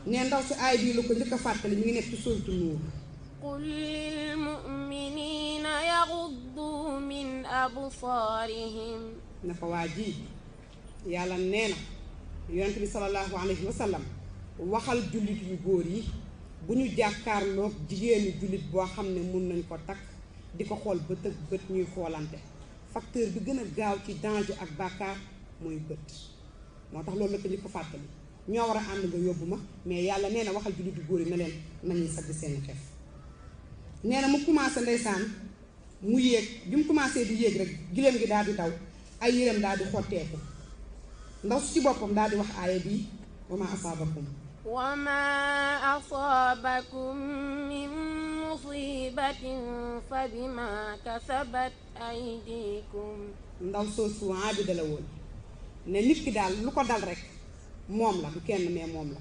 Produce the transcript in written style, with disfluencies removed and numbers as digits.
ne ndaw si aay bii lu ko njëkk a fàttali mi ngi nekk ci suuratu Nuur. qul lil mu'minina yaghuddu min absaarihim. na ko waa ji yàlla nee na yonent bi sallallahu alayhi wa sallam waxal jullit yu góor yi bu ñu jàkkaarloog jigéenu jullit boo xam ne mun nañ ko takk di ko xool bët ak bët ñuy xoolante facteur bi gën a gaaw ci danger ak bàkkaar mooy bët. moo tax loolu la ko ñu ko fàttali ñoo war a ànd nga yóbbu ma mais yàlla nee na waxal jullit yu góor yi ne leen nañuy sagg seen xef. nee na mu commencé ndeysaan mu yéeg bi mu commencé di yéeg rek giléem gi daal di daw ay yéreem daal di xotteeku ndaw su ci boppam daal di wax aaya bii wa ma asaabakum min musibatin fa bima kasabat aydikum. ndaw soosu aabida la woon ne nit ki daal lu ko dal rek moom la du kenn mais moom la.